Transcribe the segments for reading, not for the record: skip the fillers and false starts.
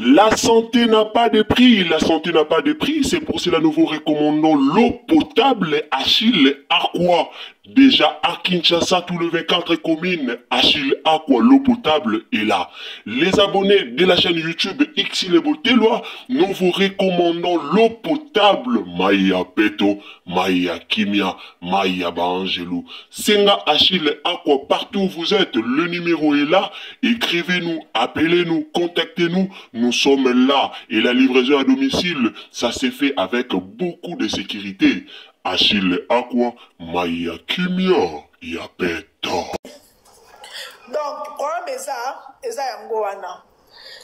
La santé n'a pas de prix, la santé n'a pas de prix, c'est pour cela nous vous recommandons l'eau potable Achille Aqua. Déjà à Kinshasa, tout le 24 communes, Achille Aqua, l'eau potable est là. Les abonnés de la chaîne YouTube Xile Boteloi, nous vous recommandons l'eau potable Maya Peto, Maya Kimia, Maya Baangelou. Senga Achille Aqua, partout où vous êtes, le numéro est là. Écrivez-nous, appelez-nous, contactez-nous. Nous sommes là. Et la livraison à domicile, ça s'est fait avec beaucoup de sécurité. Achille Aqua, Maya Kimia, Yapeto. Donc, problème eza, eza yango wana.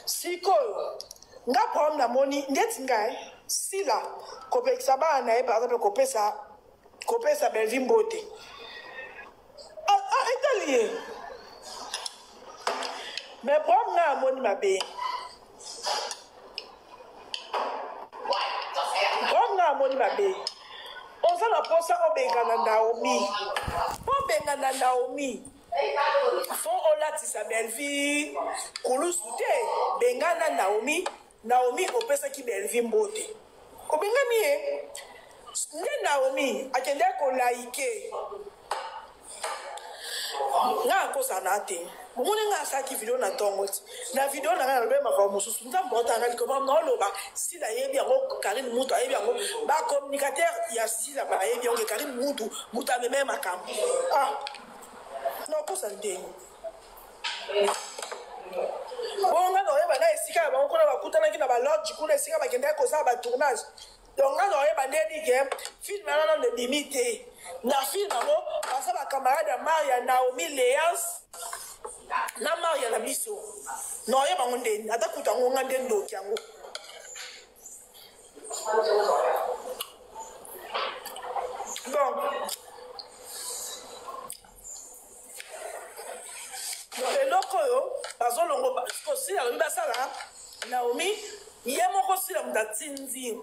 Sikoyo, nga problème namoni ndeti ngai sila kopekisa bana na ye par exemple kopesa kopesa Bellevue mbote. Ah, ah, etali ye. Mais problème nga amoni mabe. Problème nga amoni mabe. Oza na posa obengana Naomi. Obengana Naomi. Fo olatisa Bellevue kulusu te. Bengana Naomi. Naomi opesaki Bellevue mbote. Obengani ye. Nde Naomi akendaki kolaike. Nga akosa na te. Bomoni nga asalaki video na ntongo ti. Na video na nga nalobi makambo mosusu. Nzambe otanga likoma na oloba Sila ayebi yango, Karine Mutu ayebi yango. Ba communicateur ya Sila bayebi yango ke Karine Mutu mutu amemeye makambo. Ah. Nakosa ndenge. Bongo nga naoyeba na esika na bango kuna bakutanaki na ba lodge kuna esika bakendaki kosala ba tournage. Donc nga naoyeba nde ni ke film wana nano ebimi te. Na film yango baza ba camarade ya Maria, Naomi, Leance na Maria na biso. Naoyeba yango nde ata kutu yango nga nde ndoki yango. Donc eloko oyo bazolongo kosila alobi basala naomi ye moko sila moto atindi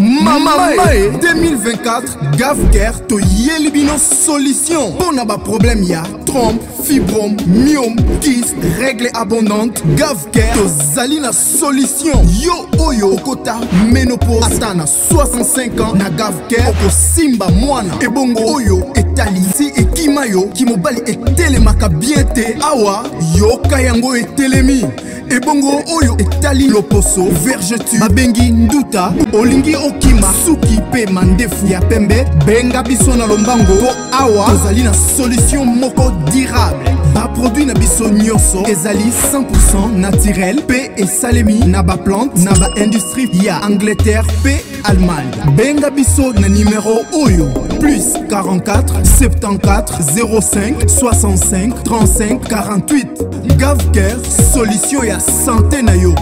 Mama Mae 2024 Gafcare toyeli bino solution mpo na baproblème ya trompe, fibrome, myome, kyste, règle abondante. Gafcare tozali na solution. Yo oyo okota ménopause ata na 65 ans na Gafcare okosimba mwana. Ebongo oyo etali si ekima yo kimobali etelemaka bien te, awa yoka yango etelemi. Ebongo oyo etali loposo vergeture babengi nduta, olingi okima suki pe mandefu ya pembe, benga biso na lombango po awa tozali na solution moko durable. Ba produit na biso nyonso ezali 100% naturel pe esalemi na ba plante na ba industrie ya Angleterre pe Allemagne. Benga biso na numero oyo plus 44 74 05 65 35 48. Gavcare, solution ya santé na yo.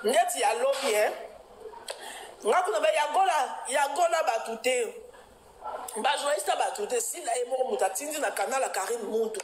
Ndeti ya lobi hein. Nga kuna ba yagola yagola batu te. Ba journaliste batu te sila ye moko moto atindi na canal ya Karine Muntu.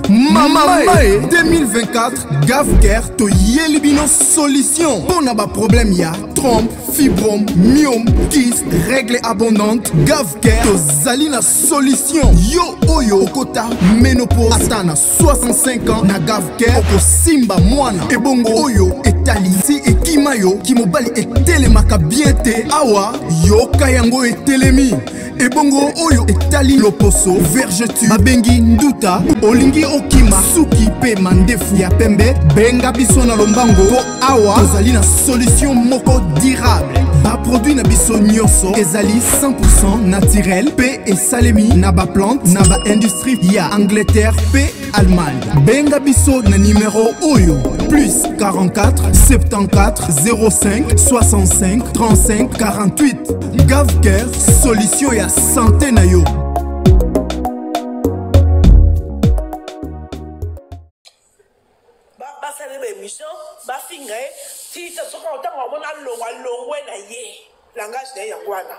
Mama Mae 2024 Gafcare toyeli bino solution mpo na baproblème ya trompe, fibrome, myome, kyste, règle abondante. Gafcare tozali na solution. Yo oyo okota ménopause ata na 65 ans na Gafcare okosimba mwana. Ebongo oyo etali si ekima yo kimobali etelemaka bien te, awa yoka yango etelemi. Ebongo oyo etali loposo vergeture babengi nduta, olingi okima suki pe mandefu ya pembe, benga biso na lombango po awa tozali na solution moko durable. Ba produit na biso nyonso ezali 100% naturel pe esalemi na ba plante na ba industrie ya Angleterre pe Allemagne. Benga biso na numero oyo plus 44 74 05 65 35 48. Gavcare, solution ya santé na yo. Basali ba émission bafinga ye ti soki ntango amona alongwa alongwe na ye langage na ye yango wana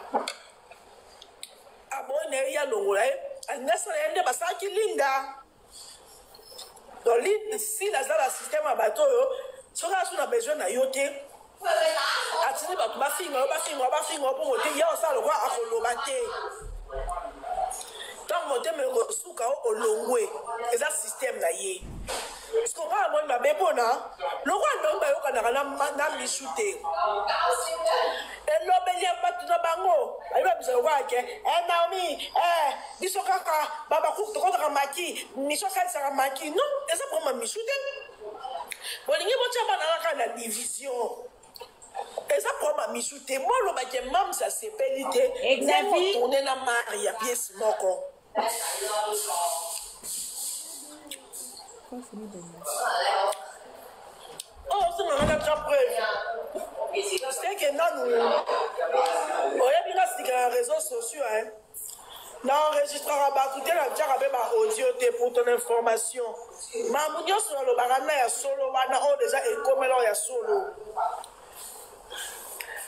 aboyi na ye ye alongola ye alingi asala ye nde basalaki linda. Donc linda sila aza na système ya bato oyo soki aza na besoin na yo te atindi bato bafinga yo bafinga yo bafinga yo mpo mote ye osala lokola akoloba te ntango motema ekosuka. akosuka o olongwe eza système na ye parceke ngai amoni mabe mpona lokola ndongo bayokanaka na misu te elobeli ya bato na bango bayebi babisa lokola ke eh, naomi eh, biso kaka babakuku tokotaka maki misu asalisaka maki non eza problème ya misu te bolingi botya bana kaka na division eza problème ya misu te boloba ke mams asepeli te ndenge otourne na mari ya pièce moko oyo osengaka na tra preuve seke nanu oyebi nga sika na réseau sociaux hein na enregistraka bato te natiaka mpe baaudio te pour ton information makambo nyonso nalobaka na ya solo wana oyo deja ekomela oyo ya solo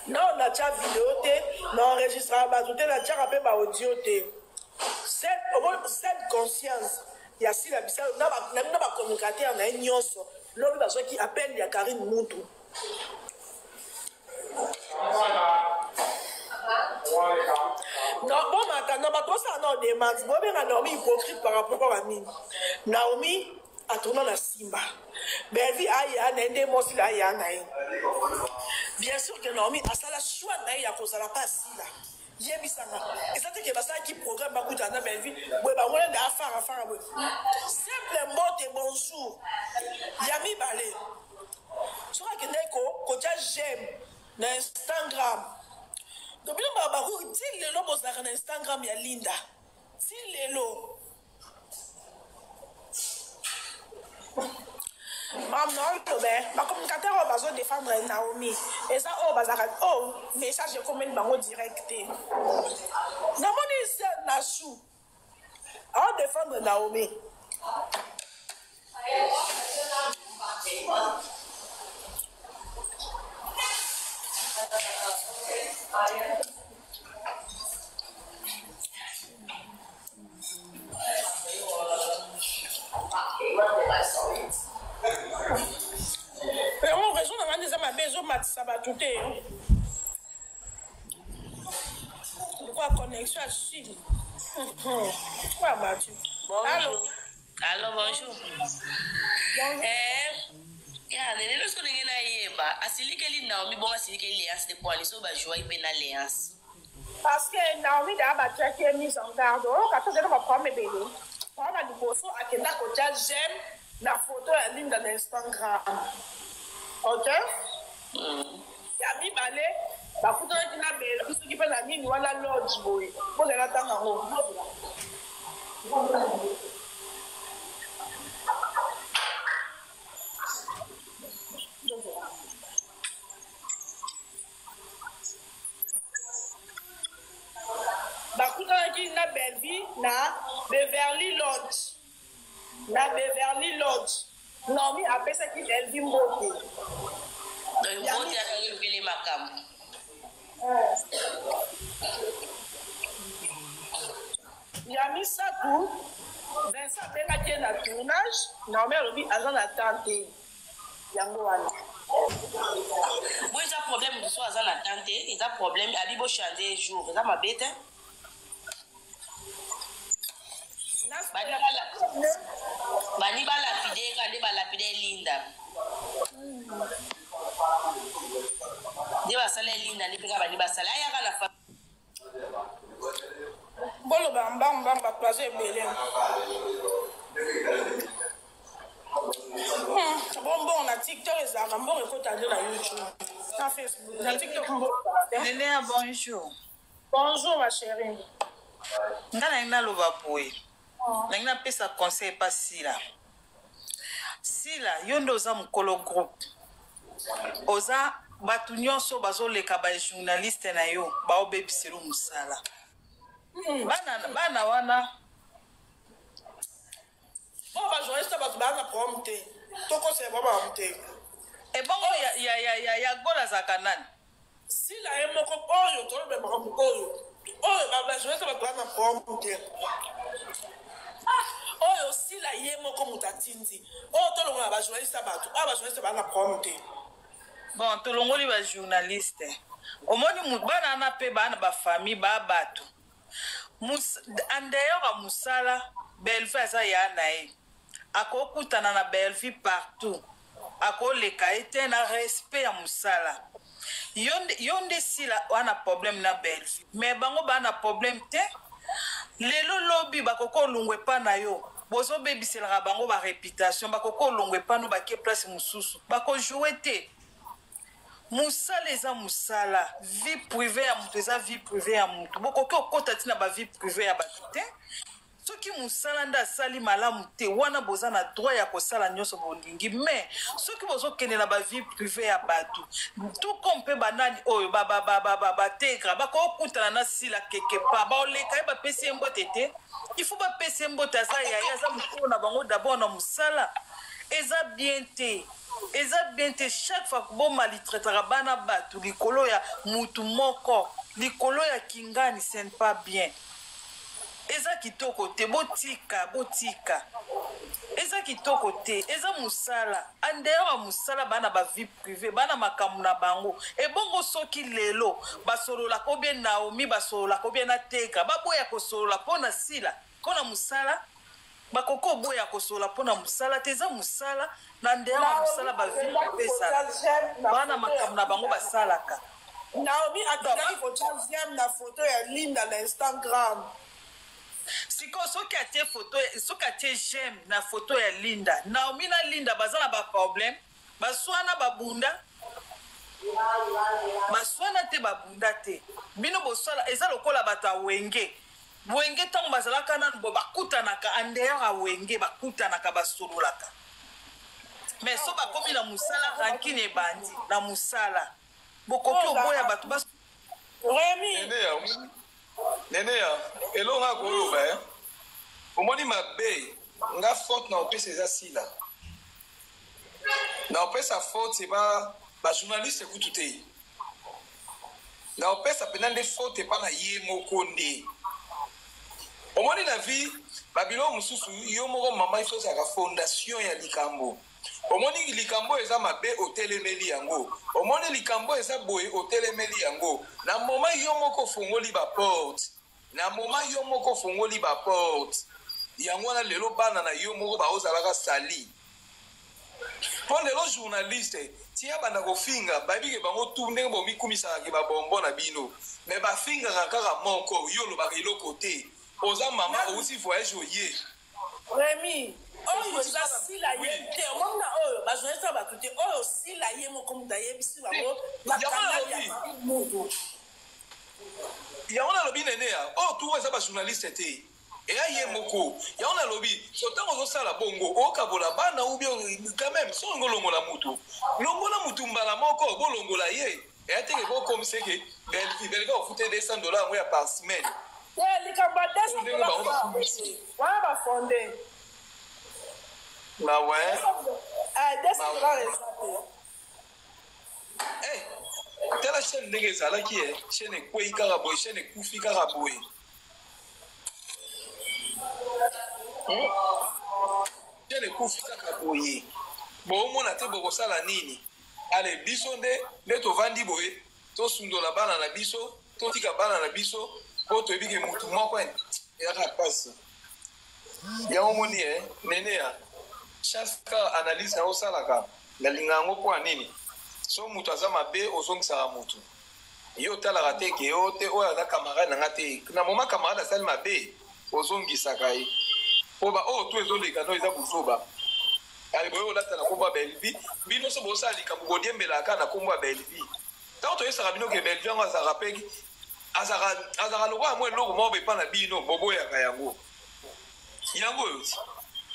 nao natya video te na enregistraka bato te natiaka mpe baaudio te seule conscience ya sila bisalo na bino bacommunicateur na ye nyonso lobi bazwaki appel ya karine mutu Non, bomata na bato osala nao demande bobenga naomi hypocrite par rapport à nini naomi atourna na simba belvi aya na ye nde mwasi na aya na ye bien sûr que naomi asala choix na ye ya kozala pa asila yebisanga eza te ke basalaki programme bakutana na belvi boye bango nde afara fara boye simple mbote bonjour ya mibale soki akendaki kotya j'aime na instagram donc bino babaku ti lelo bozalaka na instagram ya linda ti lelo mam naoloba bacommunicateur oyo bazodefendre naomi eza oyo bazalaka oyo oh, message ekomeli bango direct te namoni se na chou aodefendre naomi yango raison na ngai nde eza mabe ezomatisa bato te lokola connexion ya chine oyo bato allo allo bonjour eh, ya nene loso ndenge nayeba asilikeli naomi bongo asilikeli leance te poani so bajouaki mpe na leance parce que naomi daa batiaki ye mise en garde oyoka tozali baproblème ebele problème ya liboso akenda kotya j'aime na photo ya linda na instagram ok mm. ya mibale bakutanaki na bela soki mpe na nini wana lodge boye bozala ntango yango bakutanaki na bellevie na beverly lodge na Beverly Lodge Naomi apesaki Elvi mbote. Mbote akangi lukele makambo. Eh. Ya misato Vincent abengaki ye na tournage, Naomi alobi aza na temps te. Yango wana. Bo eza problème mosusu aza na temps te, eza problème abi bo changer jour, eza mabe te. Bani balapide ka nde balapide Linda. Nde basala Linda nde mpe kaka bani basala ayaka na fa. Boloba mbangu mbangu bato baza ebele. Hmm, bonbon na tiktok ezalaka mbongo ekota nde na youtube na facebook na tiktok mbongo. Nene ya bonjour. Bonjour ma chérie. Nga nalingi naloba boye. Oh. Nalingi napesa conseil epa Sila. Sila, yo nde oza mokolo groupe. Oza bato nyonso bazoleka ba journaliste na yo baobebiselo mosala. Hmm. Bana, bana wana oyo ba journaliste bato baa na problème te tokosela bango te. Ebongo ya, ya, ya, ya, ya Gola azalaka nani? Sila ye moko oyo toloba makambo oyo oyo bajournaliste bato baza na problème te ah, oyo sila ye moko moto atindi oyo tolongola bajournaliste ya bato oyo bajournaliste baza na problème te bon tolongoli bajournaliste omoni bana wana mpe baa na bafamille baa bato En dehors ya mosala, Bellevue aza ya na ye. Akokutana na Bellevue partout. Akoleka ye te na respect ya mosala. Yo nde Sila wana problème na Bellevue. Mais bango ba na problème te. Lelo lobi bakoki olongwa epa na yo. Bozobebiselaka bango ba réputation, bakoki olongwa epa no bake place mosusu. Bakojouer te. Mosala eza mosala, vie privée ya moto eza vie privée ya moto. Bokoki okota ntina ba vie privée ya bato te. Soki mosala nde asali malamu te, wana boza na droit ya kosala nyonso bolingi. Mais soki bozokende na ba vie privée ya bato, tout comme mpe banani oyo bategra bakokutana na Sila quelque part, baoleka ye, bapesi ye mbote te. Il faut bapesi ye mbote, aza yaya, aza mokolo na bango d'abord na mosala. Eza bien te, eza bien te. Chaque fois bomalitretaka bana bato likolo ya mutu moko, likolo ya kingani, ce n'est pas bien. Eza kitoko te. Botika, botika, eza kitoko te. Eza mosala, en dehors ya mosala bana ba vie privée, bana makambo na bango. Ebongo soki lelo basololaka obie Naomi, basololaka obie na Tegra, baboya kosolola mpo na Sila, mpo na mosala, bakoki oboya kosolola mpo na mosala te. Eza mosala, na dehors ya mosala ba vie privée ezala, bana makambo na bango basalaka. Naomi akendaki kotia j'aime na photo ya Linda na Instagram. Sikoyo soki atie photo, soki atie j'aime na photo ya Linda, Naomi na Linda baza na baproblème, baswana, babunda, baswana te, babunda te. Bino bosala eza lokola bato ya Wenge. Wenge ntango bazalaka nanu bo bakutanaka, en dehors ya Wenge bakutanaka, basololaka. Mais so bakomi na mosala, rancune ebandi na mosala. Bokoki oboya bato bas. Remy. Neneya, Neneya, eloko nga koloba, eh. Omoni mabe nga, faute na opesa eza Sila. Na opesa faute eba bajournaliste kutu te, na opesa mpena nde faute epa na ye moko nde. Omoni, na vie babiloko mosusu, yo moko mama, ifo ozalaka fondation ya likambo. Omoni likambo eza mabe, otelemeli yango. Omoni likambo eza boye, otelemeli yango. Na moma yo moko ofongoli baporte, na moma yo moko ofongoli baporte yango wana, lelo bana na yo moko baozalaka sali. Mpo lelo journaliste tia banda kofinga, bayebi ke bango tu ndenge bomikumisaka ke babombo na bino, me bafingaka kaka moko. Yo olobaka eloko te, oza mama, outi voyage, oye. Remy, oyo eza Sila ye te. Omoni na oyo bajournaliste ya bato te, oyo Sila ye moko moto ayebisi bango bakangaki ya mutu. Yango nalobi, nene ya oyo tuku eza bajournaliste te, eya ye moko. Yango nalobi, so ntango ozosala bongo, okabola bana ou bien quand même so olingi olongola mutu, longola mutu mbala moko, bolongola ye. Eya teke bokomisa eke Bellevue, Bellevue akofute 200 $ yango ya par semaine. Te, likambo ya 200 Ndenge bango bakumisi. wana bafonde. Na we. 200 $ eza te. Eh, tala chaîne ndenge ezalaki, e chaîne ekwei kaka boye, chaîne ekufi kaka boye. Chaîne ekufi kaka boye, boomona te bokosala nini. Ale, biso nde tovandi boye, tosundola bana na biso, totika bana na biso mpo toyebi ke mutu moko eyaka mpasi. Yango moni, e nene ya chaque analyse na osalaka, nalinga yango. Mpo ya nini? So moto aza mabe, ozongisaka motu. Yo otalaka te ke o te, oyo aza camarade na nga te. Na moma camarade asali mabe, ozongisaka ye. Mpo ba oyo to ezoleka no eza buzoba. Ale, boye olata na nkombo ya Bellevue, bino so bosala likambo, bodiembelaka na nkombo ya Bellevue. Ntango toyesaka bino ke Bellevue yango azalaka mpe azalaka lokola mwa eloko moko bepa na bino, boboyaka yango. Yango oyo ti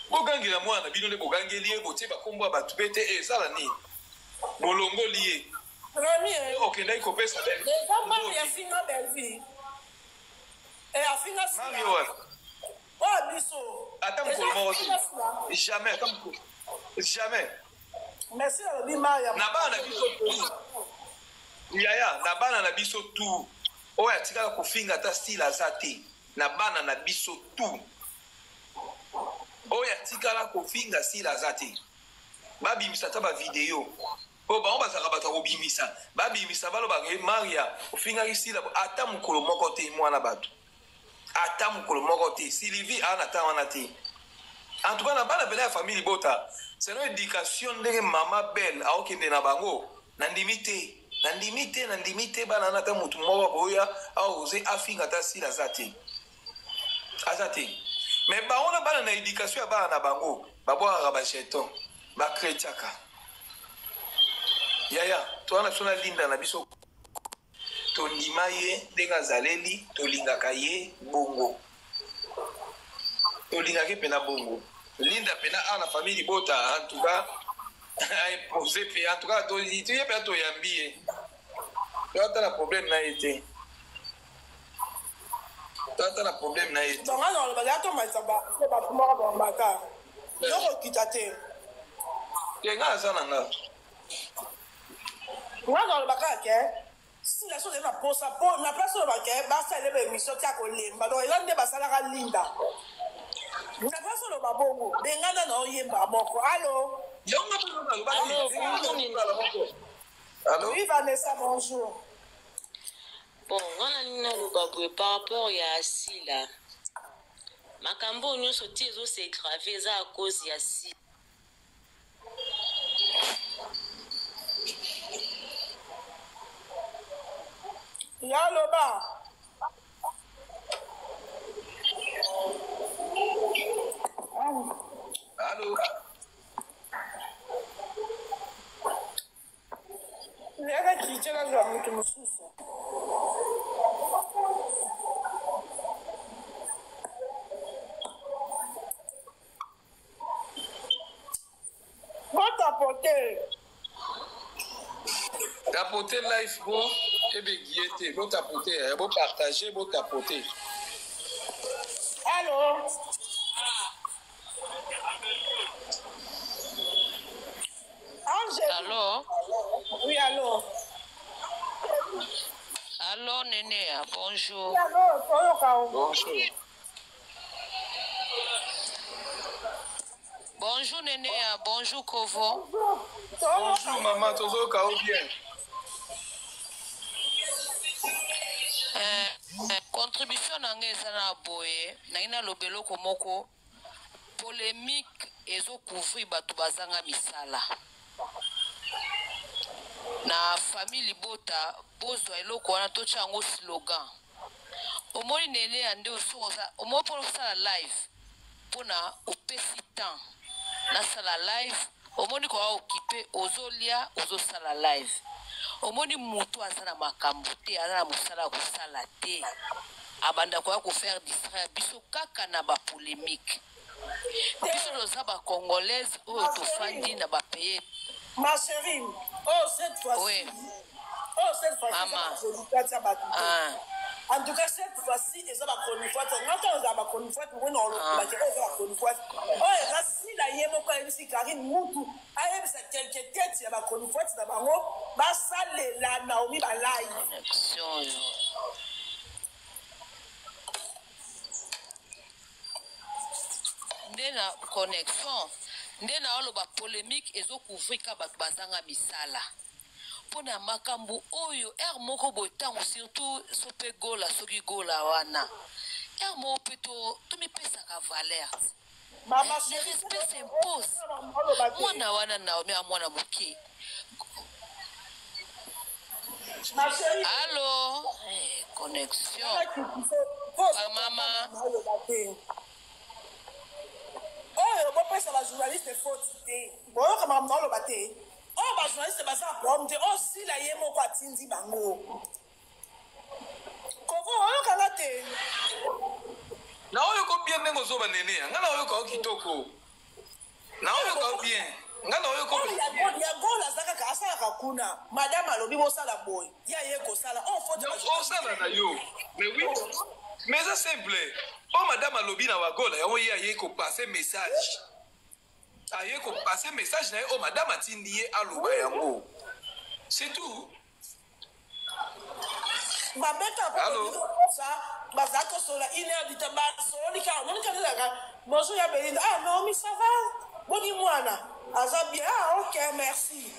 bogangela mwana na bino nde bogangeli ye, botie bakombo ya bato mpe te. Ezala nini, bolongoli ye. Remy, okendaki kopesa. Eza mari afinga Bellevue, afinga. Mari wana. Oyo biso. Ata mokolo moko te, jamais, ata mokolo jamais. Merci, alobi Maria. Na bana na biso tu, yaya, na bana na biso tu, oyo atikala kofinga ata style aza te. Na bana na biso tu, oyo atikala kofinga style aza te. Babimisa ata bavideo oyo bango bazalaka bato ya kobimisa, babimisa, balobaka: "Maria ofingaki Sila." Ata mokolo moko te. Mwana bato. Ata mokolo moko te. Sylvie aza na temps wana te. En tout cas na bana pena ya famille libota selon education ndenge mama belle aokende na bango na ndimi te na ndimi te na ndimi te bana wana ata mutu moko akoya aoze afinga ata sila aza te aza te mais bango na bana na education ya bana na bango babwakaka ba jeton ba chretiaka yaya toza na biso na linda na biso Tondima ye ndenge azaleli, tolingaka ye bongo. Tolingaka ye pena bongo. Linda pena awa na famille libota en tout cas a impose pe en tout cas to ye pena toyambi ye. To ata na problème na ye te. To ata na problème na ye te. Donc nga nalobaka ya tomatisa bato moko bambaka yo kokita te. Te nga aza na nga. Nga naloba kaka ke sila soki ozali na posa po na place oloba ke basala ba émission tia kolemba donc eza nde basalaka linda na place oloba bongo bengana na oyemba moko allo Allo oui Vanessa bonjour bon nga nalingi naloba boye par rapport ya sila makambo oyo nyonso ti ezo se grave eza à cause ya sila Ya loba. Allô? Yaka kite nazwa moto mosusu. Botapote. Tapote life bo ebegiye te botapote eh, bopartage botapote. Allo. Angel. Allo. Oui, allo. Allo Nenea, bonjour. Oui, allo, toyoka. Bonjour. Bonjour Nenea, bonjour Kovo. Bonjour maman, tozoyoka yo bien. Eh, eh, contribution na ngai eza na boye nangi naloba eloko moko polemique ezocouvrir bato bazanga misala na famille libota bozwa eloko wana totya yango slogan Omoni neneya nde soki oza omoni pona osala live pona opesi temps nasala live omoni koa okipe ozolia ozosala live omoni mutu aza na makambo te aza na mosala ya kosala te abanda koya kofaire distraire biso kaka na ba polemique biso toza ba congolaise oyo tofandi na ba pays ma chérie oh cette fois-ci oui. oh cette fois-ci Mama. eza bato te ah. en tout cas cette fois-ci eza bachronifoite nga ntango ozala bachronifoite moni olobaki oyo eza bachronifoite oyo eza sila ye moko ayebisi karine mutu ayebisa quelque tete ya bachronifoite na bango basalela naomi balai connexion oyo nde na connexion nde na oloba polemique ezo couvrir ka bato bazanga misala mpo na makambo oyo heure moko boye ntango surtout so mpe gola soki gola wana heure moko mpe tomipesaka valeur le respect s'impose mwana wana naomi a mwana moke allo eh, connexion bamama oyo bopesa bajournaliste faute te boyoka makambo naoloba te oyo bajournaliste baza na problème te oyo sila ye moko atindi bango koko oyokanga te naoyoka bien ndenge ozoba nene nga naoyoka yo kitoko naoyoka yo bien nga naoyoka ya gol aza kaka asalaka kuna madame alobi bosala boye ye aye kosala oh, osala na yo mais oui mais eza simple oyo madame alobi na wagola yango ye aye kopase message aye kopase message na ye oyo madame atindi ye aloba yango c'est tout babeta kosa bazala kosola une heure du temps basololi kaka omoni kaka ezalaka bonjour ya belinda ah naomi ça va boni mwana aza bien ah ok merci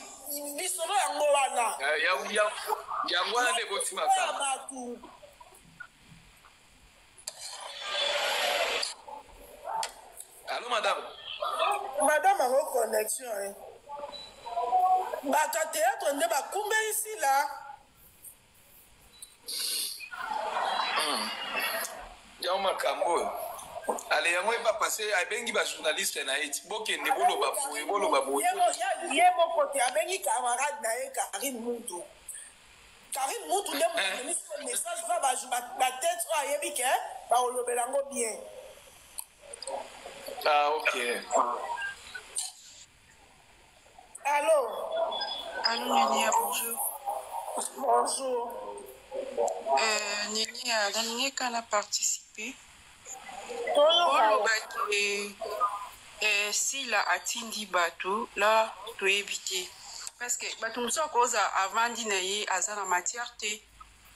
lisolo yango wana eh, yango wana nde botimaka bato Madame. Madame yango connexion eh. Bato ya théâtre nde bakumbeli Sila. Yango makambo oyo ale yango eba passe, abengi bajournaliste na ye ti bokende boloba boye, boloba boye. Ye moko te, abengi camarade na ye Karine Mutu. Karine Mutu nde moto amemisi message va batete oyo ayebi ke bakolobela yango bien. Ah, ok. Allô? Allô, Nénia, bonjour. Bonjour. Nénia, nalingi kaka na participer. Toyoka. Olobaki Sila atindi bato la, toyebi te, parce que bato mosusu akoza avandi na ye, aza na matière te,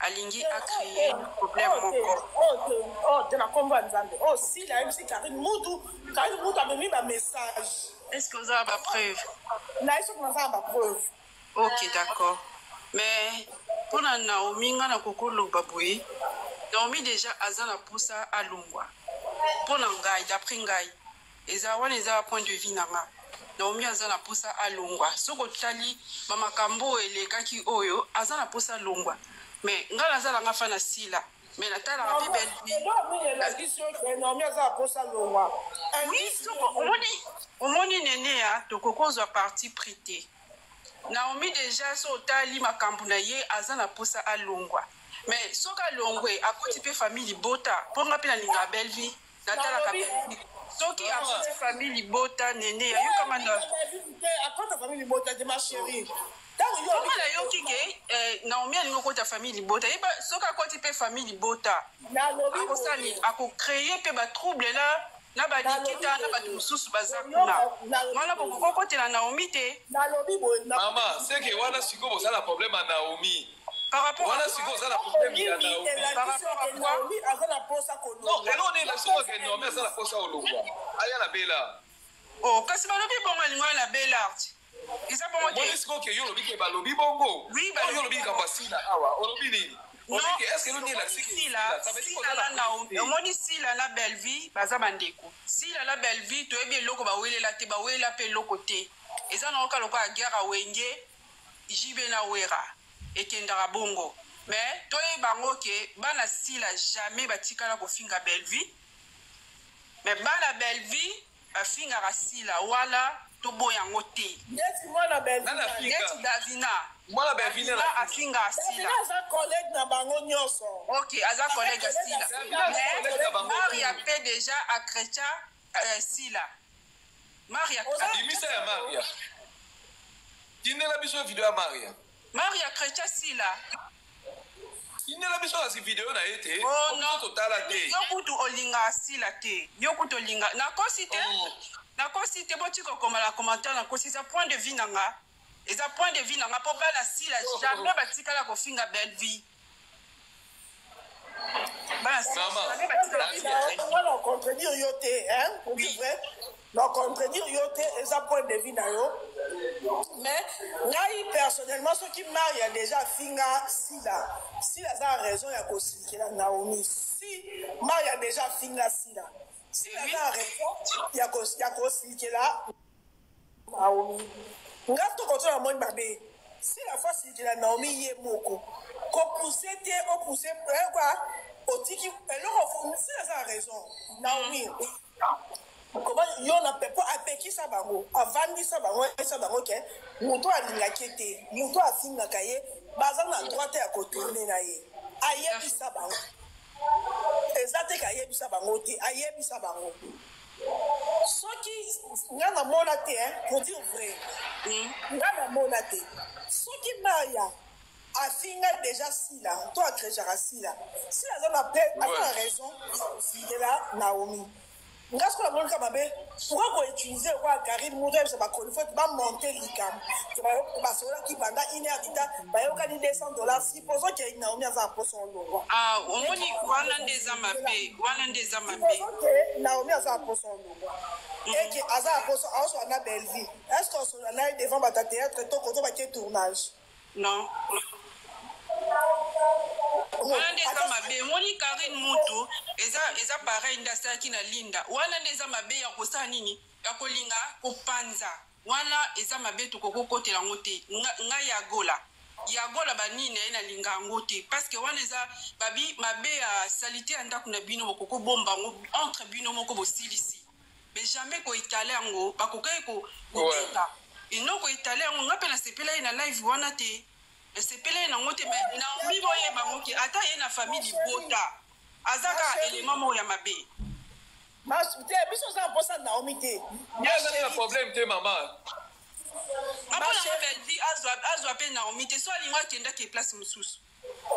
alingi acréer problème moko. Oyo te, na nkombo ya Nzambe. Oyo Sila ayebisi Karine Mutu, Karine Mutu amemi bamessage. Est ce que oza na bapreuve? Naye soki naza na bapreuve. Ok, d'accord, mais mpona Naomi, nga na kokoloba boye, Naomi déjà aza na mposa alongwa. Mpo na ngai, d'après ngai, eza wana, eza point de vue na nga, Naomi aza na mposa alongwa. Soki otali bamakambo oyo elekaki, oyo aza na mposa alongwa, mais ngai naza nanga fa na Sila, mais natalaka mpe Bellevue. Eloko elakisi yo ke Naomi aza na mposa longwa? Oui, soko omoni nene ya tokoki kozwa parti pris te. Naomi déjà, so otali makambo na ye, aza na mposa alongwa, mais soki alongwe, akoti mpe famille libota, mpo nga mpe nalingaka Bellevue, natalaka Bellevue. Soki akoti famille libota, nene ayokama na Akota famille libota te, ma chérie. Ntango yo Tonga nayoki ke Naomi alingi okota famille libota. Yeba soki akoti mpe famille libota, nalobi akosali, akocréer mpe batrouble na balikita na bato mosusu baza kuna wana, bokoki okotela Naomi te. Nalobi boye. Mama seke wana, sikoyo boza na problème ya Naomi. Par rapport Wana sikoyo oza na problème ya Naomi. Elakisi ke Naomi aza na mposa. Non, eloko nini elakisi ke Naomi aza na posa olongwa aya na Bela? Oh, kasi balobi bongo, alingo ya na Belart, eza bongo Omoni te. sikoyo ke yo olobi ke balobi bongo. Oui, Oyo olobi likambo ya Sila awa, olobi nini? Olobi ke est ce que eloko nini elakisi ke Sila ça veut dire Sila koza na na Naomi, omoni Sila na Bellevue baza bandeko. Sila na Bellevue, toyebi eloko bawelela te, bawelela mpe eloko te. Eza na oka lokola guerre awenge jibe na Wera, ekendaka bongo. Mais toyeba yango ke bana Sila jamais batikala kofinga Bellevue, mais bana Bellevue bafingaka Sila. Wana toboya yango te. Neti mwana Nani Bellevue? afinga? Neti Davina. Mwana Bellevue nani Davina afinga? afingaka Sila. Davina aza collègue na bango nyonso. Ok, aza collègue ya Sila. Davina aza collègue na bango. Maria mpe déjà akrecha Sila, Maria. Bimisa ya Maria, tindela biso video ya Maria. Maria akrecha Sila. Tindela biso kasi video na ye te. Oh, biso non. totala te. Yo kutu olingaka Sila te, yo kutu olinga, nakosi te. Oh. Nakosi te, botika kokoma na commentaire nakosi. Eza point de vue na nga, eza point de vue na nga, mpo bana Sila jamais batikala kofinga Bellevue. Bana Sila Mama. jamais batikala kofinga Bellevue. Nga na contredire yo te, hein, pour dire vrai, na contredire yo te, eza point de vue na yo. Mais ngai personnellement, soki Maria déjà afinga Sila, Sila aza na raison ya kosilikela Naomi. Si Maria déjà afinga Sila, Sila aza na raison ya kosilikela Naomi. Nga tokoto na moni mabe, Sila fo asilikela Naomi ye moko, kopousse te, opousse kwa otiki eloko. Sila aza na raison. Naomi, comment yo na mpo apekisa bango, avandisa bango, ayebisa bango ke moto alingaki te, moto afingaka ye, baza na droit te ya kotourner na ye. Ayebisa bango, eza te ke ayebisa bango te, ayebisa bango. Soki nga namona te, hein, pour dire vrai, nga namona te. Soki Maria afinga déjà Sila to akréchaka Sila, Sila aza na pe aza na raison osilikela Naomi. Nga soki namoni ka mabe, pourquoi koutiliser lokola Karine moto ayebisa bachroniqueurs bamonte likambo basololaki pendant une heure du temps, bayokani 200 $? Supposons ke Naomi aza na poso olongwa. Ah, omoni, wana nde eza mabe, wana nde eza mabe. Supposons ke Naomi aza na poso olongwa, eke aza na poso aosola na Bellevue, est ce que osola na ye devant bato ya théâtre to koto bake tournage? Non. Wana nde eza mabe. Omoni Carine mutu eza eza pareil nde asalaki na Linda. Wana nde eza mabe ya kosala nini? Ya kolinga kopanza. Wana eza mabe tokoki kokotela yango te. Nga nga ya Gola. Ya Gola ba nini na ye na linga yango te. Parce que wana eza babi mabe ya salite ya ndaku na bino bokoki kobomba yango entre bino moko bosilisi. Mais jamais ko etaler yango. Bakokaki ko kobenga. Et non ko etaler yango. Nga pe nasepelaki na live wana te. Nasepelaki nango te mais Naomi boyeba yango ke ata ye na famille libota aza kaka element moko ya mabe. Te biso oza na mposa Naomi te. Ye azali na problème te mama. Nga mpo na nga Bellevue azwa azwa pe Naomi te so alingi akendaki place mosusu.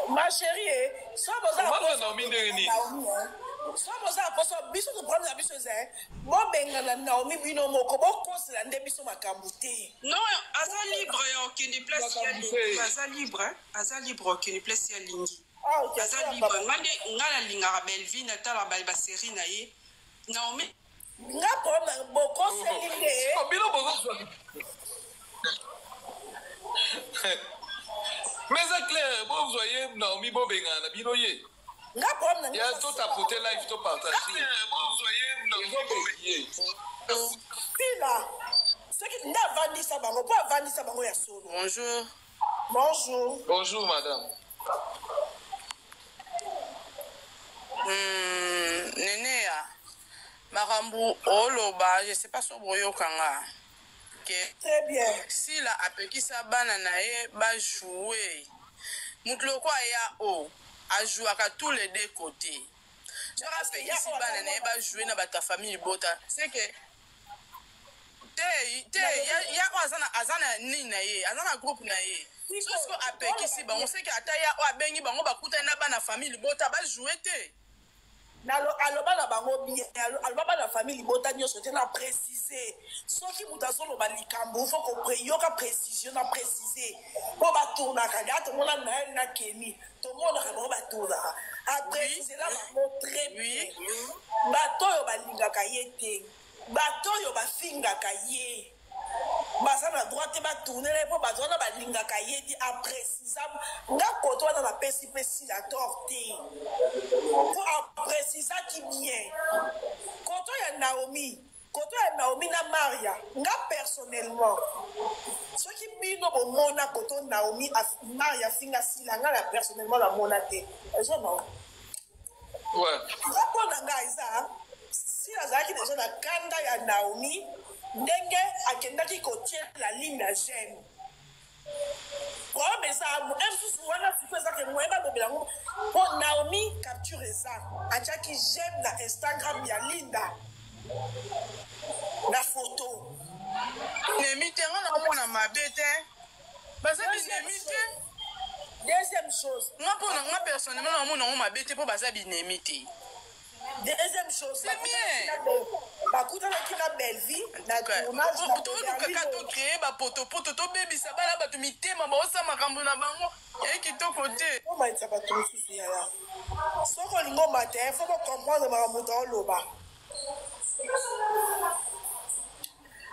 Ma chérie, eh, so boza na Omaka posa Naomi ndenge nini? Naomi, eh. So boza na posa biso to problème na biso eza eh, bobengana Naomi bino moko bokosela nde biso makambo te. Non, aza libre ya okende place ya Makambo alingi, te. aza libre, hein. Aza libre ya okende place ya alingi. Ah, ok, Aza toya libre. papa. Nga nde nga nalingaka Bellevue natala ba ba série na ye. Naomi Nga problème na bokoseli nde. Siko bino bozozwa mais eza clair bozwa ye Naomi bobengana na bino ye Nga problème na ya nga to tapoter live to partager bozwa ye Naomi ye Sila. Soki nde avandisa bango po avandisa bango ya solo. Bonjour. Bonjour. Bonjour madame. Neneya, makambo oloba, je sais pas soki boyoka nga. Ke Très bien. Sila apekisa bana na ye ba jouer. Mutu lokola ya o ajouaka tous les deux côtés. Soki apekisi bana na ye ba jouer na bato ya famille libota, c'est que te te ya ya oyo aza na aza na nini na ye aza na groupe na ye soki sikoyo apekisi bango seke ata ya oyo abengi bango bakutani na bana famille libota bajoue te. Aloba na bango bien, aloba bana famille libota nyonso te na précise. Soki moto azoloba likambo fo koyoka précision na précise mpo batournaka da tomona Nael na Kemi tomonaka bango batournaka aprécise na bango très bien. Bato oyo balingaka ye te, bato oyo bafingaka ye baza na droit te batournela ye mpo bato wana balingaka ye te. Aprécisa nga koto wana napesi mpe Sila tort te mpo aprécisaki bien koto ya Naomi, koto ya Naomi na Maria. Nga personnellement, soki bino bomona koto Naomi Maria afinga Sila, nga na personnellement namona te. Eza Naomi. Nga mpo na nga eza Sila azalaki deja na kanda ya Naomi ndenge akendaki kotiela Linda gene. Problème eza mosusu wana sikoyo ezake moye balobela yango mpo Naomi capture eza atiaki gene na Instagram ya Linda na photo. Nemi te, nga naomona mabe te, baza binemi te. Deuxième chose, nga mpo na nga personnellement naomona yango mabe te mpo baza binemi te. Deuxième chose, C'est bien. Bakutanaki na Bellevue na tournage na Toluka kaka tocrée bapotopoto, tobebisa bana bato mitema, baosala makambo na bango yaye kitoko te. Omatisa bato mosusu yaya. Soki olingi omata, fo bocomprendre makambo moto aoloba.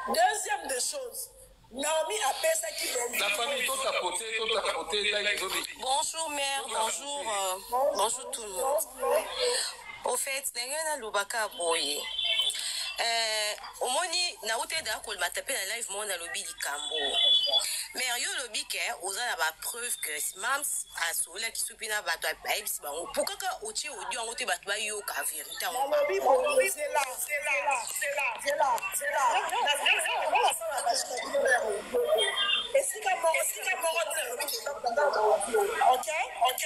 Deuxième des choses, Naomi apesaki La famille, to tapoter, to tapoter live ezobeki. Bonjour mère, bonjour, bonjour tout le monde. Au fait, ndenge nalobaka boye, omoni nauti eda kolobata mpe na live moko nalobi likambo. Mère, yo olobi ke oza na bapreuve que Mams asololaki soki na bato ayebisi bango, po kaka otie audio yango te, bato bayoka vérité yango. Nalobi boye, zela, zela, zela, zela, zela. Esika moko, esika moko te nalobi ke ok ok.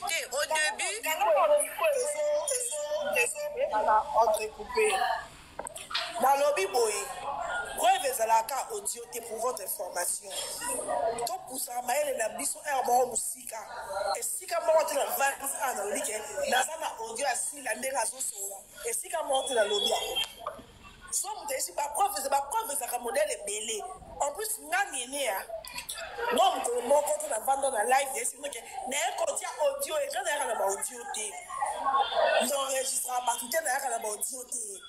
Te, au début te, au début Entrecoupé. Nalobi boye, preuve ezalaka audio te. Pour votre information, topusaka mayele na biso ere moko mosika. Esika moko te na 20 ans nalobi ke naza na audio ya Sila ndenge azosola. Esika moko te nalobi yango. So moto ayesi bapreuve, bapreuve ezalaka modèle ebele. En plus nga nene ya no mokolo moko te navanda na live yesi noke naye kotia audio. Eka nayaka na baaudio te, naenregistraka bato te, nayaka na baaudio te.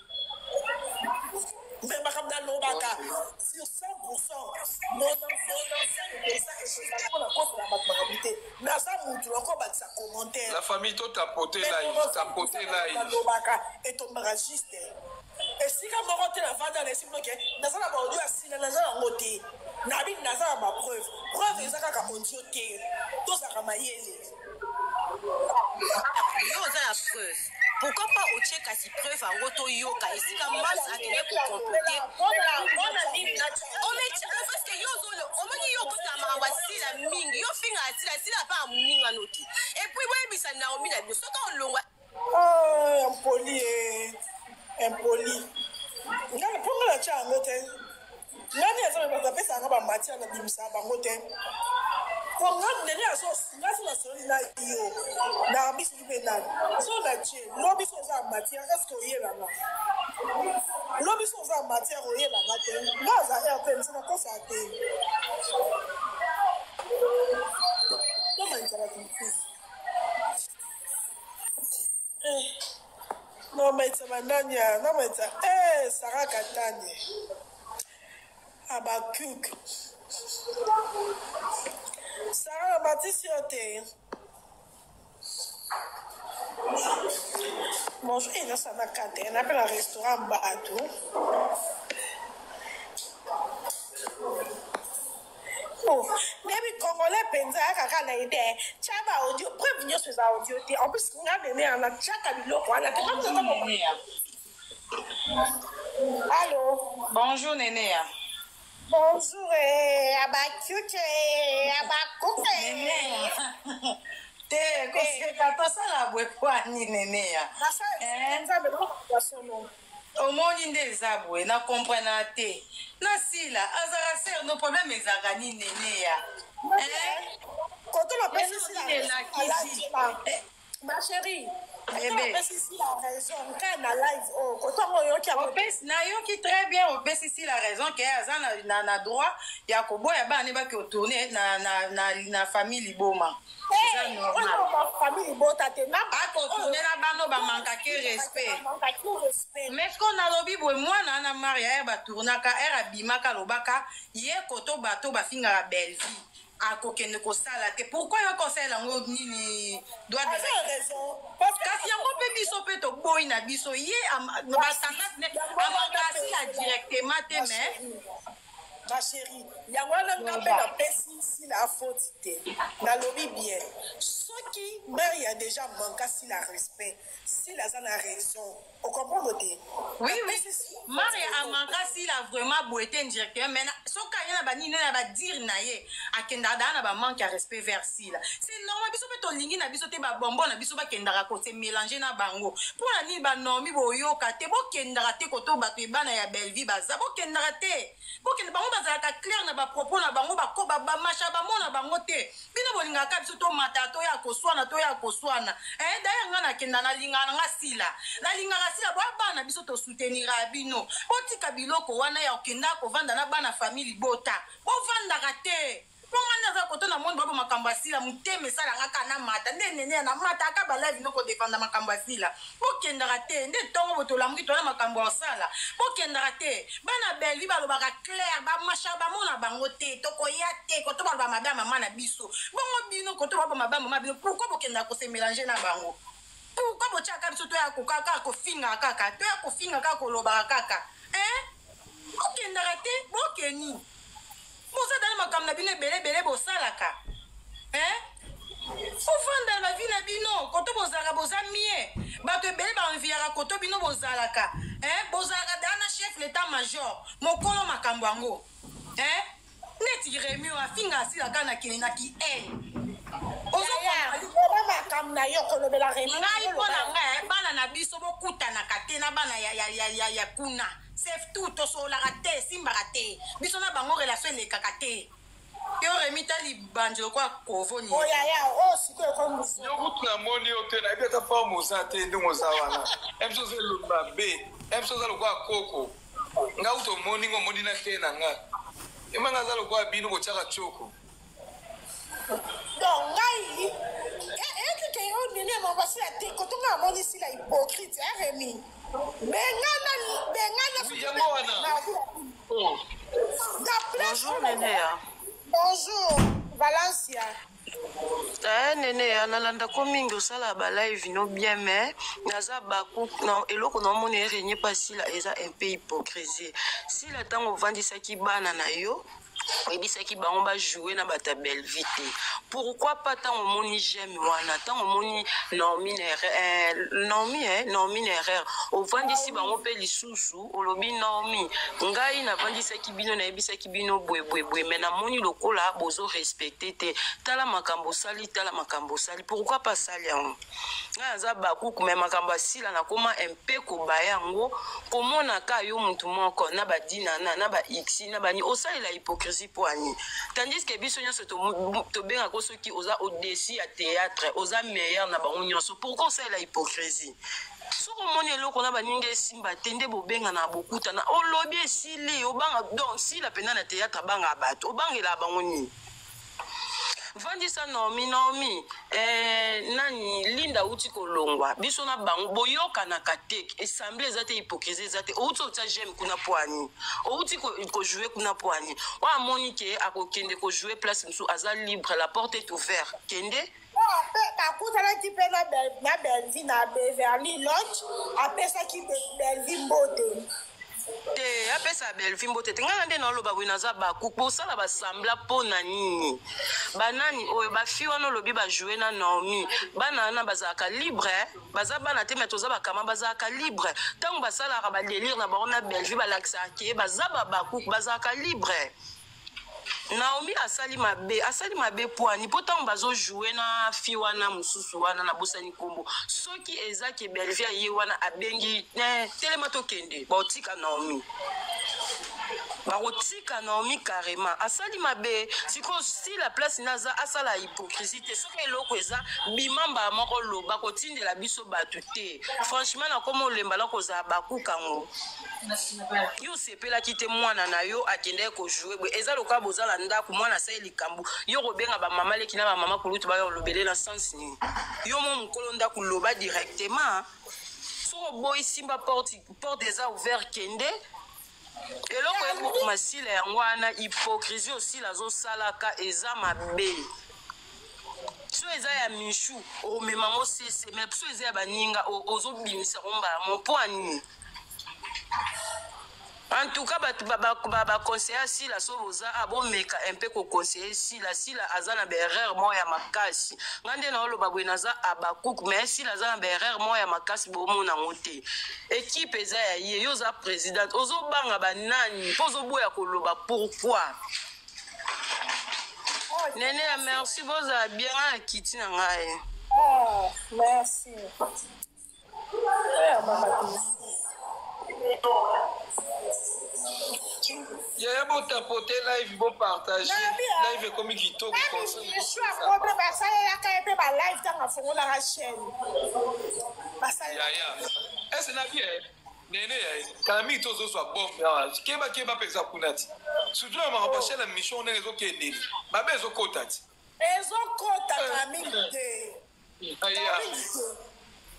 Mais makambo nalobaka sur 100 95 mpona kosela bato makambo te. Naza mutu nakobakisa commentaire. La famille, to tapoter live, tapoter live. Nalobaka etombaka juste esika moko te. Navanda na esika moke, naza na baaudio ya sila, naza yango te. Nabi naza na bapreuve, preuve eza kaka audio te. Tozalaka mayele. Yo oza na preuve, pourquoi pas otie kasi preuve yango, toyoka esika Mams akende kocomploter? Parce que yo ozolo omoni, yo okotaka makambo ya Sila mingi, yo finga ya Sila. Sila apa ya moninga noki. Et puis boyebisa Naomi na bino soki olongwa. Ah, impoli e impoli. Ngai mpo ngai natya yango te. Ngai aza bato apesaka bamatière, nabimisaka bango te. Po nga ndenge azo nga so nasoli na yo na biso mpe nani so natie lobi so oza matière, est ce que oyebanga lobi so oza matière? Oyebanga te. Nga aza RTNC, nakosa te. Tomanisa bato mosusu. Naomaitisa banani? Naomaitisa Sara Katani, Abakuk Sara, na matisi yo te. Bonjour, nasala kate na mpe na restaurant bato. Oh, nayebi Congolais mpenza ayaka kaka na ide tya ba audio. Preuve nyonso eza audio te. En plus nga nene yana tiaka biloko wana te. Allo? Bonjour Neneya. Bonjour, Abakuke, Abakuke. Neneya. Te koseka, tosala boye kwani Neneya. Nzambe solo. Omoni nde eza boye, na comprena te. Na Sila azalaka sœur, no problème ezalaka nini, Neneya? Koto napesi Sila, ma chérie. Bébé. Napesi Sila raison nka na live oyo koto yango oyoki yango. Nayoki très bien, opesi Sila raison ke aza na droit ya koboya bana ne baki otourne na famille liboma. Eza normal. Oyo famille libota te. Akotourne na bano bamankaki respect. Bamankaki respect. Mais ce nalobi boye, mwana wana Maria ere batournaka, ere abimaka, alobaka ye koto bato bafingaka Bellevie, akokende kosala te. Pourquoi yo kosala yango nini? Droit de Aza na raison parce que Kasi yango mpe biso mpe toboyi na biso ye batanga amaka asila directement te, mais Ma chérie, yango wana nga mpe napesi Sila faute te. Nalobi bien, soki mare ya déjà manka Sila respect, Sila aza na raison. Ocomprendre te? Oui, Maria amanka Sila vraiment boye te indirectement, mais soki aye na banini na badire na ye, akendaka daa na bamanque ya respect vers Sila, c'est normal. Biso mpe tolingi na biso te babombo na biso bakendaka kose mélange na bango. Mpona nini banormi boyoka te? Bokendaka te koto bato ebana ya Bellevie baza, bokendaka te. Bokende, bango bazalaka clair na bapropos na bango, bamasha bamona bango te. Bino bolingaka biso tomata, toya koswana, toya koswana. D'ailleurs nga nakenda, nalingaka na nga Sila, nalingaka Sila. Boya bana biso tosoutenira bino. Botika biloko wana ya okenda kovanda na bana famille libota, bovandaka te. Mpo nga nde aza koto na moni babo makambo ya Sila, motema esalanga kaka na mata nde nene na mata aka balive no kodefanda makambo ya Sila. Bokendaka te nde ntongo bo tolamuki toya makambo ya kosala. Bokendaka te. Bana Belvi balobaka clair, bamasha bamona bango te, tokoya te koto baloba mabe ya mama na biso. Bongo bino koto baloba mabe ya mama bino, pourquoi bokendaka kose mélange na bango? Pourquoi botiaka biso toya kaka kofingaka, kaka toya kofinga, kaka kolobaka kaka, hein? Bokendaka te, bokeni bozadala makambo na bino ebele ebele bosalaka, hein? Bovanda na bavi na bino koto bozalaka, boza mie. Bato ebele baenviaka koto bino bozalaka, hein? Bozalaka daa na chef l'état major mokolo makambo yango, hein? Neti Remi oyo afinga asilaka na kende na ki haine. Ozoba makambo na yo kolobela Remi. Ngai mpo na ngai, bana na biso bokutanaka te na bana ya kuna. C'est tout. Tosololaka te, esimbaka te. Biso na bango relation elekaka te. Yo Remi, tali banzi lokola kovoni. Oyaya oyo sikoyo ekomi. Yo kutu namoni yo te, nayebi ata forme oza te. Ndenge oza wana, biso oza elongi mabe, biso oza lokola koko. Nga kutu omoni ngo, omoni na te na nga emanga aza lokola bino botiaka tioko. Donc ngai eyekike yo. o nene mabasila te kotonga amoni sila hypocrite ya Remy. Bengana bengana yango wana. Na place. Bonjour Neneya. Bonjour Valencia. Eh, Neneya, nalandako mingi osala ba live no bien mais naza baku na eloko na omona erenye pa sila eza un peu hypocrisie. Sila ntango ovandisaki bana na yo oyebisaki bango ba jouer na bato ya Bellevue te. Pourquoi pas ntango omoni j'aime wana, ntango omoni Naomi na erreur, eh, Naomi, eh, Naomi na erreur, ovandisi bango mpe lisusu olobi Naomi, ngai navandisaki bino nayebisaki bino boye boye boye mais namoni lokola bozo respecte te, tala makambo osali, tala makambo osali, pourquoi pas asali yango? Ngai naza bakuku mais makambo ya sila nakoma un peu kobaya yango, komona ka yo mutu moko na ba dinana na ba ixi na bani osalela hypocrisie po ani, tandis que biso nyonso tobengaka soki oza au-dessus ya théâtre, oza meilleur na bango nyonso, pourquoi osalela hypocrisie? Soki omoni eloko na baninga esimba te nde bobengana bokutana, olobi esili, obanga donc sila mpenza na théâtre abangaka bato, obangelaka bango nini? Vandisa Naomi, Naomi eh, nani Linda awuti kolongwa biso na bango boyokanaka te, ensemble eza te, hypocrisie eza te. Owuti otia j'aime kuna po ani, owuti kojouer kuna po ani, oyo amoni ke akokende kojouer place mosusu, aza libre, la porte est ouverte, kende. Akutanaki mpe na Bellevue na Beverly Lodge, apesaki Bellevue mbote. Te, apesa Bellevue mbote te. Ngai na nde naoloba boye, naza baku bosala basambla mpo na nini? Banani oyo bafi wana olobi bajoue na Naomi, bana wana bazalaka libre, baza bana te, me toza bakama, bazalaka libre ntango basalaka badelire na bango na Bellevue, balakisaka ke baza babakuku, bazalaka libre. Naomi asali mabe, asali mabe pwani po tango bazo jouer na fille wana mususu wana na bosani kombo, soki eza ke Bellevue aye wana abengi eh, telema tokende, bakotika Naomi, bakotika Naomi carrément. Asali mabe sikoyo, si la place naza asala hypocrisie te, soki eloko eza bima mbala moko loba, kotindela biso bato te. Franchement nakoma olemba na kozala bakuka ngo. Yo osepelaki te mwana na yo akendaki ko jouer boye, eza lokola boza na ndaku mwana asali likambu yo okobenga ba mama leki na ba mama kulutu baya kolobele na sens nini? Yo mo mukolo ndaku loba directement, soki oboyi simba porte, porte eza ouvert kende. Eloko ekoboma Sila yango wana hypocrisie oyo Sila azosalaka eza mabe. So eza ya Michou okomema yango sese, mais so eza ya baninga ozobimisa yango mbala moko mpo ya nini? En tout cas bato baconseilla Sila, so boza a bomeka un peu koconseille Sila. Sila aza na baerreur moko ya makasi, ngai nde naoloba boye naza Habakuk, mais Sila aza na baerreur moko ya makasi, bomona yango te. Equipe eza ya ye, yo oza presidente, ozobanga banani mpo ozoboya koloba pourquoi? Nene ya merci, bozala bien, ngai na kiti na ngai. Oh, merci. Yaya botapote live, bopartage live, ekomi kitoko. Yango mpe basalelaka ye mpe balive ntango afungolaka chaîne. Yaya ese na bien nene yaye kala mingi tozozwa bombe awa, keba keba mpe eza kuna ti surtout na makambo ya chaîne ya mission ndenge ezokendeli mabe ezokota ti ezokota kala mingi te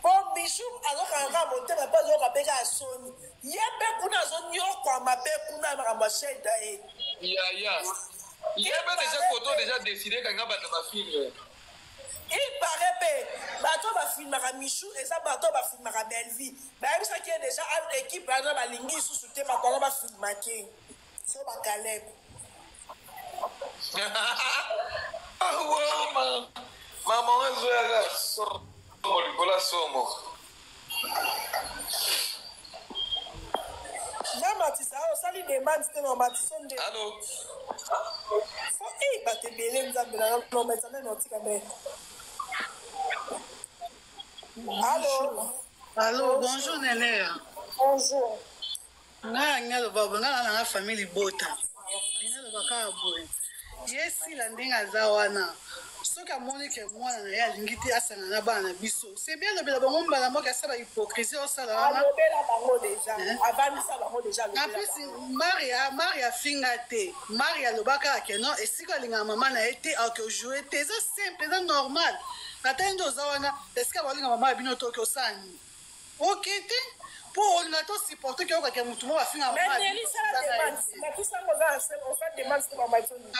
po Bijou azokanga kaka motema mpe azoyoka mpe kaka soni, ye mpe kuna azonyokwama mpe kuna makambo ya chaîne na ye. Yaya ye mpe deja koto deja décide kanga banda bafilme. Il paraît mpe bato oyo bafilmaka Michou eza bato oyo bafilmaka Bellevue, bayebisaki ye deja équipe wana balingi lisusu te bato wana bafilmaki so bakaleb. Mama ezoyaka somo likolo ya somo. Namatisa osali demande te, na matiso nde. Allo. Fo e bato ebele nzambe na nometa nde naotika nde. Allo. Allo, bonjour Nene. Bonjour. Ngai nalingi naloba boye, ngai na nanga famille libota, nalingi naloba kaka boye, ye Sila ndenge aza wana, soki amoni ke mwana na ye alingi te asangana na bana na biso, c'est bien alobela bango mbala moko, asala hypocrisie osala wana. Alobela bango deja, avandisa bango deja. En plus Maria, Maria afinga te, Maria alobaka kaka ke non, esika alingaka mama na ye te akoki joue te, eza simple, eza normal. Ata yo nde oza wana esika balinga mama ya bino toki osala nini? Oke te mpo olinga to supporte ke okake motu moko afinga mama ya bino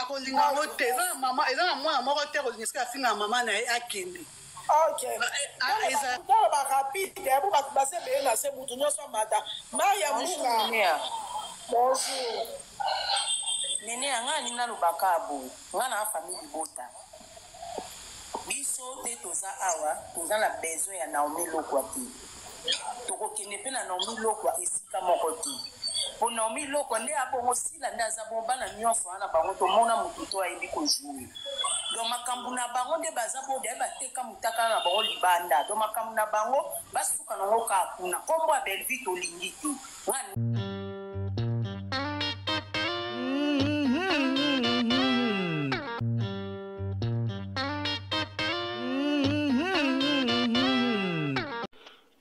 akolinga yango te. Eza na mama, eza na mwana moko te akolinga esika afinga mama na ye akende. Ok, toloba rapide po bato baza ebele na se, motu nyonso amata. Maria Mbuka, bonjour. Nene ya ngai, alingi nalobaka boye, ngai na famille libota, biso te toza awa, toza na besoin ya Naomi Lokwa te. Tokokende mpe na Naomi Lokwa esika moko te, mpo Naomi Lokwa nde abongo Sila nde aza bongo. Bana nyonso wana bango tomona motu to ayebi kojouer, donc makambo na bango nde baza boda ye, bateka motakala na bango libanda. Donc makambo na bango basuka nango kaka kuna. Nkombo ya Bellevue tolingi te.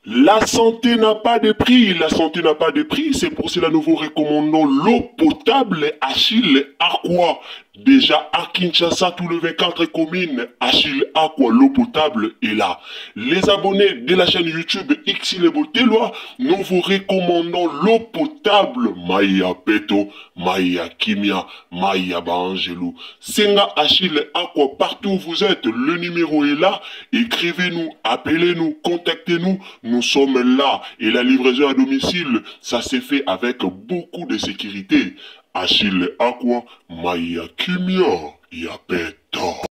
La santé n'a pas de prix, la santé n'a pas de prix, c'est pour cela nous vous recommandons l'eau potable Achille Aqua. Déjà à Kinshasa, tout le 24 communes, Achille Aqua, l'eau potable est là. Les abonnés de la chaîne YouTube Xile Boteloi, nous vous recommandons l'eau potable Maya Peto, Maya Kimia, Maya Bangelou. Senga Achille Aqua, partout où vous êtes, le numéro est là. Écrivez-nous, appelez-nous, contactez-nous. Nous sommes là. Et la livraison à domicile, ça s'est fait avec beaucoup de sécurité. Achille Aqua, Maya Kimia, Yapeto.